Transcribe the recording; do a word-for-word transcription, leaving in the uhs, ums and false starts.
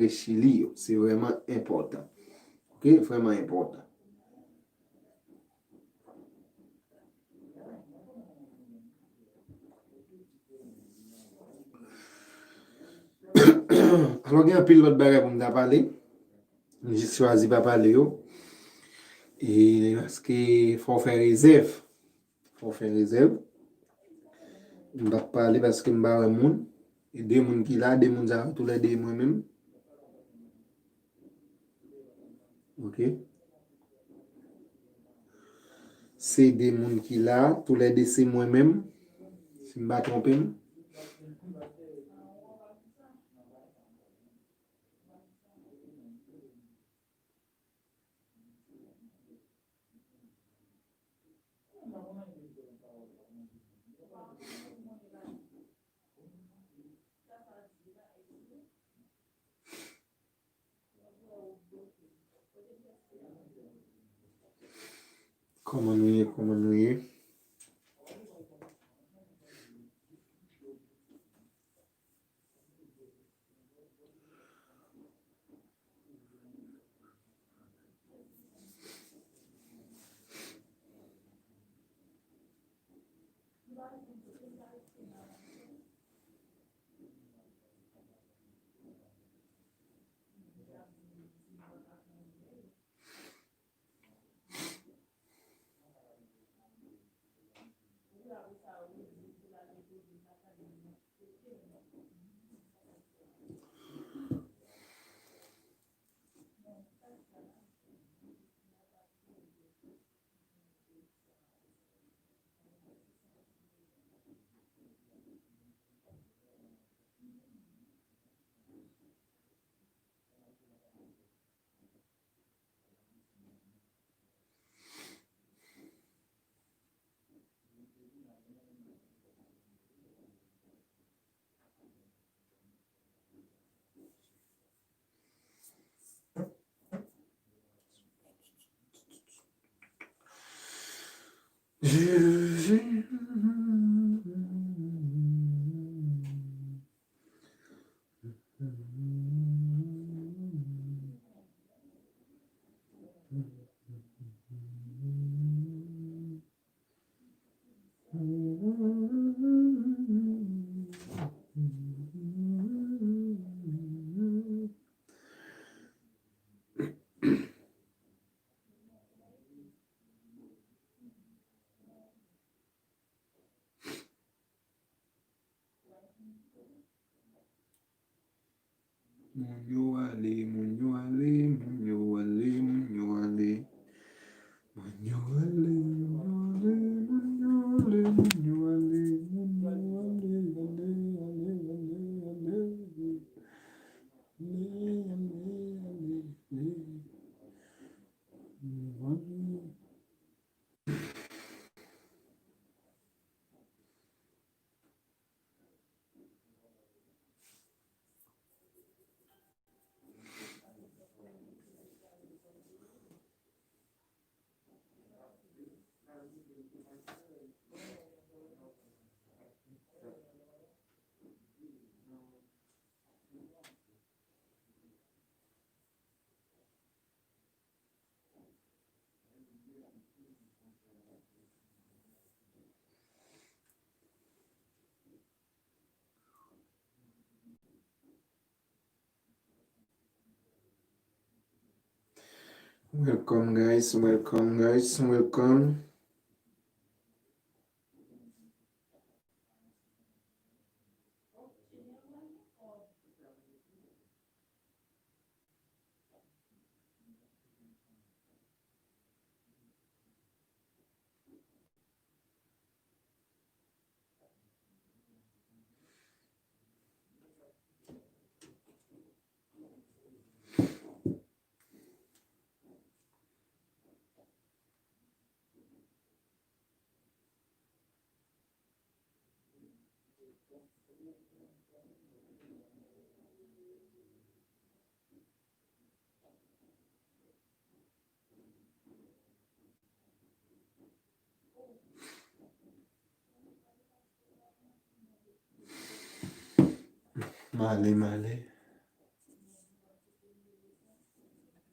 reflechi li yo. Se vrèman enpòtan. Oke? Vrèman enpòtan. Alò, gen anpil lòt bagay pou m ta pale. M jis chwazi pa pale yo. E paske fò w fè rezèv. Fò w fè rezèv. M p ap pale paske m pa wè moun. E de moun ki la, de moun sa yo, toulède e mwen menm. Oke. Se de moun ki la, toulède se mwen menm. Si m pa twonpe m. Kòman nou ye? Kòman nou ye? Moun yo ale, moun yo ale, moun yo ale, moun yo ale. Moun yo ale, moun yo ale, moun yo ale, moun yo ale, moun yo ale, ale, ale, ale, ale. Ale, ale, ale, ale. Moun yo ale. Welcome, guys. Welcome, guys. Welcome. M ale, m ale.